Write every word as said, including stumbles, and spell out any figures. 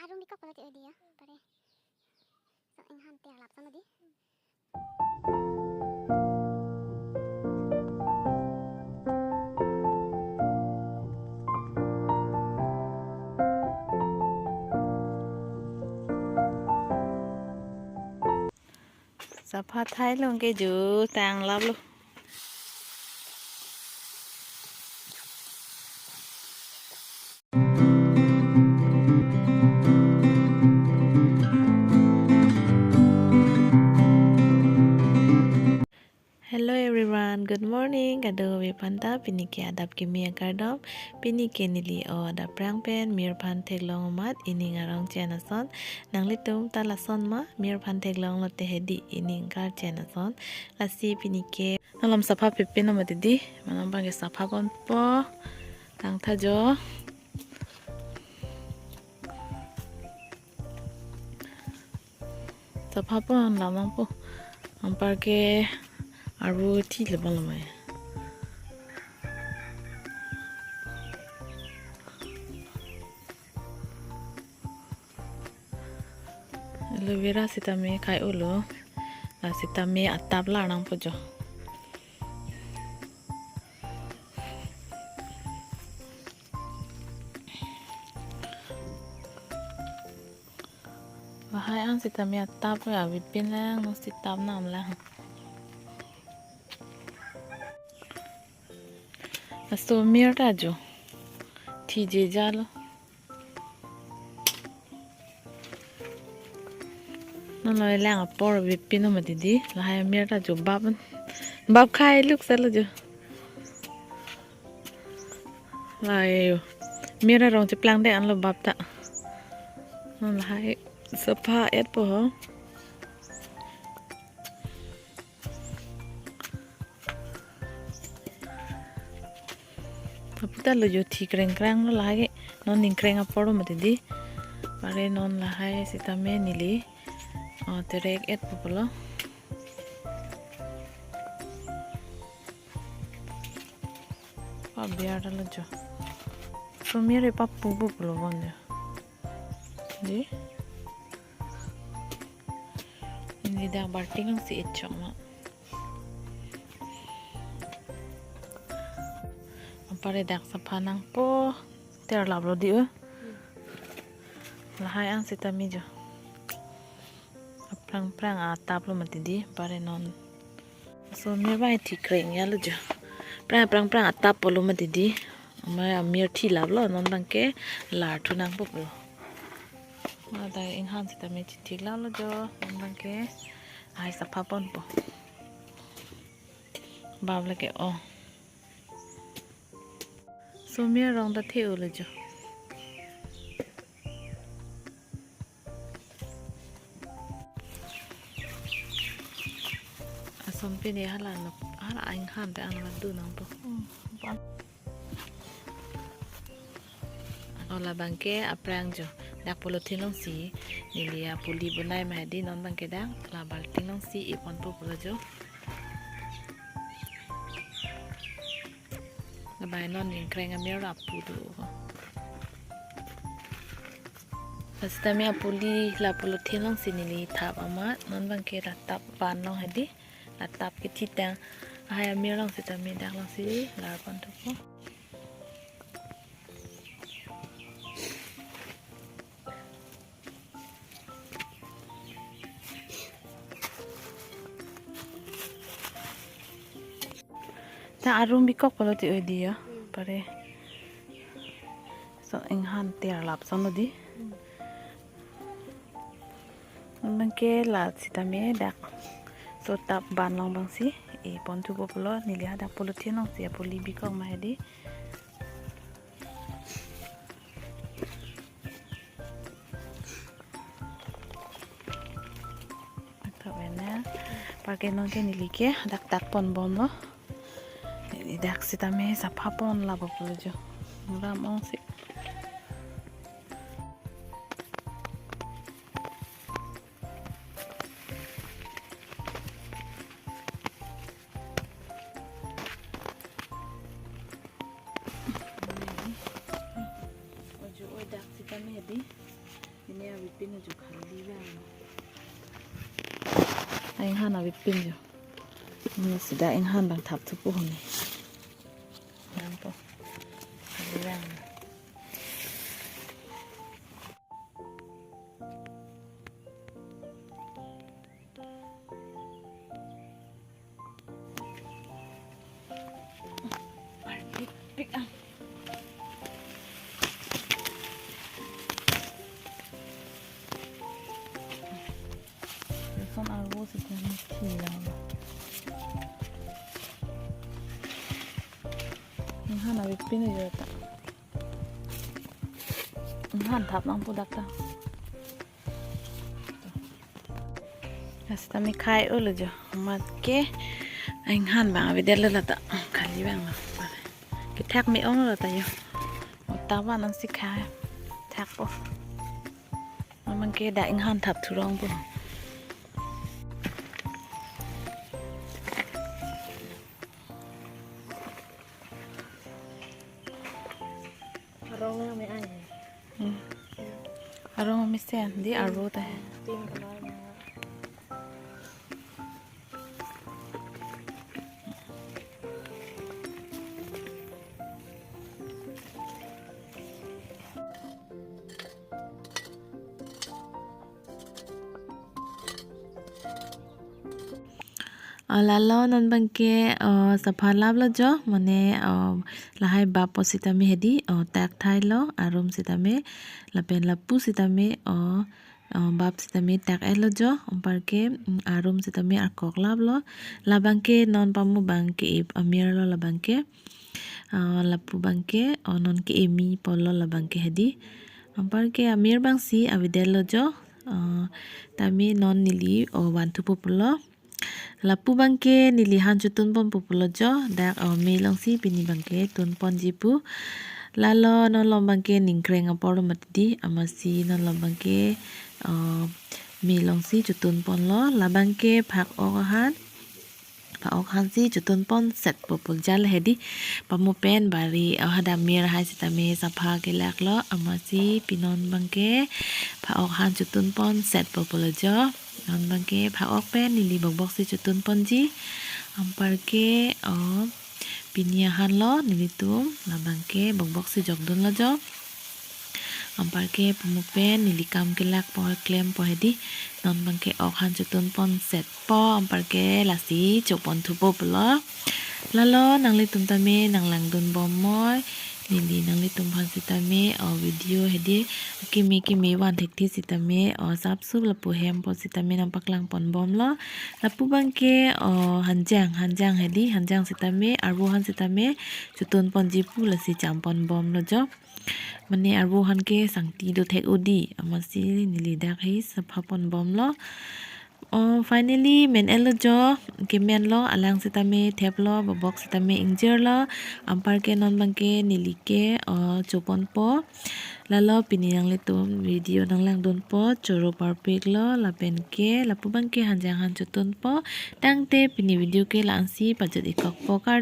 Room bikok pala ti odi ya, pare. So, inghan te alap sama di. Sapha thailong ke ju tang laplo. Hello everyone, good morning. Kadokave aphanta pini ke adap kimi akardom. Pini ke neli o adap prang pen mir aphan theklong amat ining arong chen ason. Nanglitum ta lason ma, mir aphan theklong lote hedi ining kar chen ason. Lasi pini ke alam sapha pipin amat di, manang bang ke sapha ponpo. Tangtha jo. Sapha pon lamang po. Anpar ke arvo thi le bang lamai. Aloe vera sitame kai-olo. La sitame atap la nangpo jo. Lahai an sitame atap ya, bipin lang no sitap nam lang. Laso mir ta jo. Thi je jalo. Non lo lang apor bipin amat di. Lahai mir ta jo bap. Bap khai luk salo jo. Lahai yo. Mir arong cheplang de anlo bap ta. Non lahai sapha et po ho. Kaputa lo jo thi kreng krang lo lahai ke. Non ning kreng apor amat di. Pare non lahai sitame neli. O, terek et po pulo. Pa biar lo jo. Sumir e papu po pulo bon jo. Di. Neli dak balting si et chok ma. Anpar e dak sapha nangpo. Ter laplo di o. Lahai an sitame jo. Aphrang phrang atap lo mati di, pare non. So mir bang thi kreng ya lo jo. Phrang phrang phrang atap po lo mati di. Amai amir thi laplo, non bang ke lar thu nangpo pulo. Ada inghan sitame chithik laplo jo, non bang ke ai sapha ponpo. Bap lake o. Sumir rong ta the-o lo jo. Asompi ni hala no, hala inghan te an vadu nangpo. Hmm, bang. O labang ke aphrang jo. Dak polythene along si neli apuli bonai ma di, non bang ke dak la balting along si e ponpo pulo jo. Labang non ning kreng amir apu do. Lasi tame apuli la polythene along si neli thap amat, non bang ke la tap van along hedi, la tap ke thitang. Lahai amir along sitame dak along si lar pon thupo. Ta arum bikok palo ti oi di ya. Pare. So inghan ter lap son lo di. Bang ke la sitame dak. So tap van along bang si e pon thupo pulo, neli hadak polythene along si apuli bikok ma hedi. Thap ena. Anpar ke non ke neli ke dak dak pon bomlo. Neli dak sitame sapha pon lapo pulo jo. Ram ong si. Ojo oi dak sitame di. Ini abipin jo khali bang. Inghan abipin jo. Ini sida inghan bang thap thupo honi. Bang po. Khali bang. Pik, pik, ah. Lason arvo si kan thi la. Inghan abipin jo ta. Inghan thap nangpo dak ta. Sitame khai-o lo jo. Amat ke inghan bang avedetlo lata. Khali bang lo. Kethak me-ong lo ta jo. Uta bang nangsi khai. Thakpo. Amat ke dak inghan thap thurong po. Arong na me ai. Hmm. Arong mesen, di arvo ta. Pink color na. O, lalo non bangke, o, sapha laplo jo, mane, o, lahai bap po sitame hedi, o, tak thailo, arum sitame, lapen lapu sitame, o, o, bap sitame tak-etlo jo, anparke, mm, arum sitame arkok laplo, labangke non pamu bangke ip amir lo labangke, o, lapu bangke, o, non ke emi polo labangke hedi, anparke amir bangsi avedetlo jo, o, tame non neli, o, van thupo pulo. Lapu bangke neli han chotun ponpo pulo jo, dak, o, me alongsi pini bangke tun ponji pu. Lalo non lom bangke ningkreng apor lo mati di, amatsi non lom bangke, o, me alongsi chotun ponlo, labangke phak-ok ahan. Phak-ok ahan si chotun pon set po pu jal hedi. Pamu pen bari, o, hadak mir hai sitame sapha kelak lo, amatsi pinon bangke phak-ok ahan chotun pon set po pulo jo. Non bangke phak-ok pen neli bokbok si chotun ponji. Anparke, o, pini ahan lo nelitum, labangke bokbok si jokdunlo jo. Anparke pamu pen neli kam kelak po klempo hedi. Non bangke ok ahan chotun pon set po, anparke lasi chopon thupo pulo. Lalo nanglitum tame nanglangdun bom moi. Neli nanglitum aphan sitame, o, video hedi keme keme van thekthe sitame, o, sapsup lapu hem po sitame nangpaklang pon bomlo. Lapu bangke, o, hanjang, hanjang hedi, hanjang sitame, arvo ahan sitame chotun ponji pu lasi cham pon bomlo jo. Mane arvo ahan ke sangti do thek-o di, amatsi neli dak he sapha pon bomlo. O, finally men-etlo jo, kemenlo, alang sitame theplo, bokbok sitame ingjirlo, anparke non bangke neli ke, o, choponpo. Lalo pini nanglitum video nanglangdunpo, choro parpiklo, lapen ke lapu bangke hanjang ahan chotunpo. Tangte pini video ke la-ansi pajut-ik kokpo, kardom.